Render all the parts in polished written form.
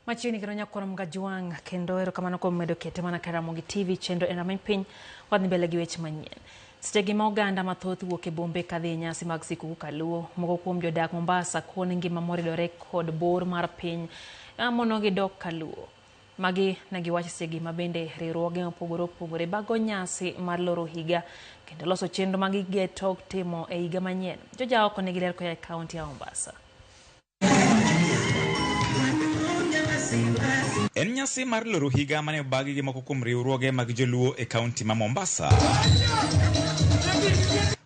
Machiegni kendo nyakwar Mgajwang' kendo erokamano kuom medo kete mana ka Ramogi TV chenro en rameny piny wadhi mbele gi weche manyien. Sechegi ma oganda mathoth wuok e bombe kadhi e nyasi mag sikuku kaluo, moko kuom jodak Mombasa koni ngima moridore kod bor mar piny ema monogi dok kaluo. Magi ne giwacho sechegi ma bende riwruoge mopogore opogore bago nyasi mar loro higa kendo loso chenro ma gigeto timo e higa manyien. Jojaoko nigi ler koa e kaunti ya Mombasa. En nyasi mar loro higa mane obagi gi moko kuom riwruoge mag joluo e kaunti ma Mombasa.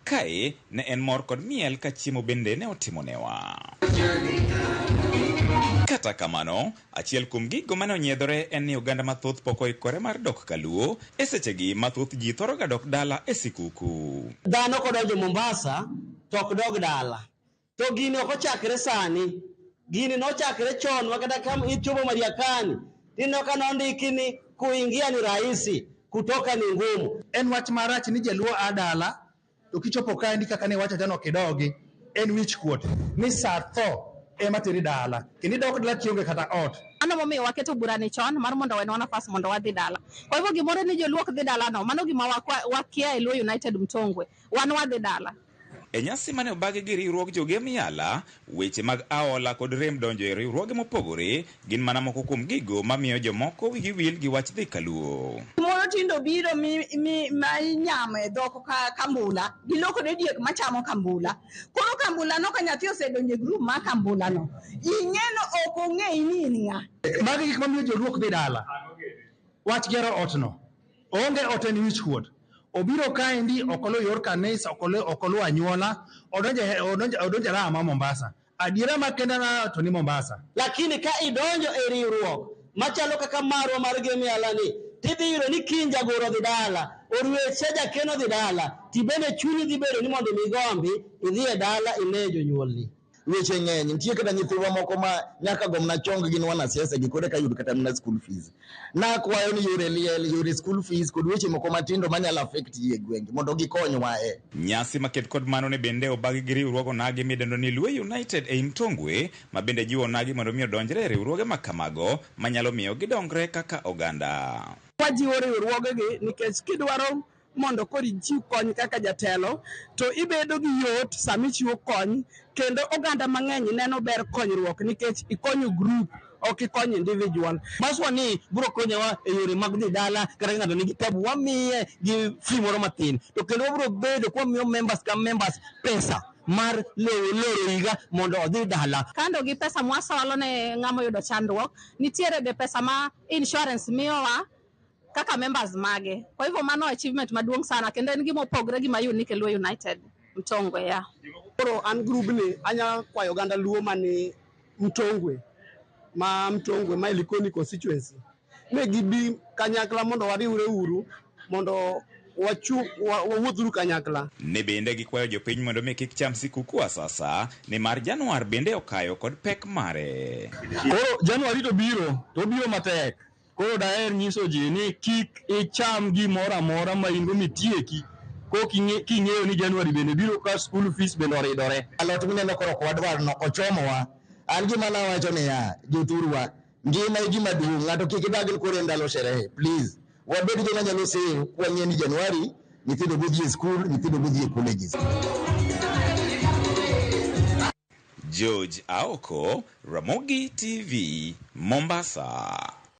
Kae ne en mor kod miel ka chiemo bende ne otimonewa. Kata kamano, achiel kuom gigo mane onyiedhore en ni oganda mathoth pok oikore mar dok kaluo e sechegi ma thoth ji thoro ga dok dala e sikuku. Dhano kodonjo Mombasa to ok dog dala. To gini ok ochakre sani. Gini nochakre chon ma kata ka ichopo Mariakani tineno ka nondiki ni kuingia ni rahisi, kutoka ni ngumu. En wach marach ni jaluo a dala to kichopo kaendi kaka ne iwacho cha ni ok idogi, en wich kuot ni saa tho ema teri dala kendo idok dala kionge kata ot. Mano momiyo waketo burani chon mar mondo owenwa nafas mondo wadhi dala. Kwa hivyo gimoro ni joluo ok dhi dala no, mano gima wakia e Luo United Mtongwe. Wan wadhi dala. E nyasi mane obagi gi riwruog Jogem Yala, weche mag aola kod rem donjo e riwruoge mopogore gin mana moko kuom gigo mamiyo jomoko wigi wil gi wach dhi kaluo. Moro tindo biro mi, mi, ma inyamo e dhok ka kambula, gilokore diek machamo kambula. Koro kambula no ka nyathi osedonjo e group mar kambula no, ing'eno ok ong'eyi ni in ng'a. Magi gik mamiyo joluo ok dhi dala. Wach gero ot no. Oonge ot en wich kuot. Obiro kaendi ok oluwo yor kanisa, ok oluwo anyuola, odonjo odonjo e raha ma Mombasa. Adiera makende na to ni Mombasa. Lakini ka idonjo e riwruok machalo kaka marwa mar Gem Yala ni, tidhi yudo ni kiny jagoro odhi dala, orwech cha jakeno odhi dala, tibende chunyi dhi bedo ni mondo mi igombi idhi e dala ine jonyuolni. Weche ng'eny, nitie kata nyithiwa moko ma nyaka gomna chong gin wanasiasa gi koro eka yud kata mana school fees. Nakwayo ni yore liel, yore school fees kod weche moko matindo manyalo affect ji e gwenge mondo gikonywa e. Nyasi maket kod mano ne bende obagi gi riwruog onagi midendo ni Luo United ei Mtongwe ma bende jiwo onagi mondo mi odonjre e riwruoge ma kamago manyalo miyo gidongre kaka oganda. Wajiwo riwruogegi nikech kidwaro mondo koro ichiw kony kaka jatelo to ibedo gi yot sama ichiwo kony kendo oganda mang'eny neno ber konyruok nikech ikonyo group ok ikonyo individual. Baswa ni biro konyowa e yore mag dhi dala kata ka ng'ato nigi tabu wamiye gi fee moro matin to kendo wabiro bedo kwa wamiyo members ka members pesa mar loro higa mondo odhi dala. Kando gi pesa mwasolo ne ng'ama oyudo chandruok, nitiere be pesa ma insurance miyowa kaka members mage. Kwa hivyo mano achievement maduong' sana kendo en gima opogre gi ma unique e Luo United Mtongwe ya. Koro an grubni anya kwayo oganda Luo mani Mtongwe, ma Mtongwe ma e Likoni constituency, ne gibi kanyakla mondo wariwre uru mondo wawuothuru kanyakla. Ne bende gikwayo jopiny mondo mi kik cham sikuku asasa nimar Januar bende okayo kod pek mare. Koro Januari to biro, to obiro matek. Koro daher nyiso ji ni kik icham gimoro amora ma in go mitieki kok king'eyo ni Januari bende biro ka school fees bende oridore. Alot mineno koro ok wadwar no ochomowa. An gima nawacho niya, jothurwa, ngima e gima duong', ng'ato kik idag koro e ndalo sherehe, please. Wabed joma nyalo save kwang'eyo ni Januari nyithindo bodhi e school, nyithindo bodhi e colleges. George Aoko, Ramogi TV, Mombasa.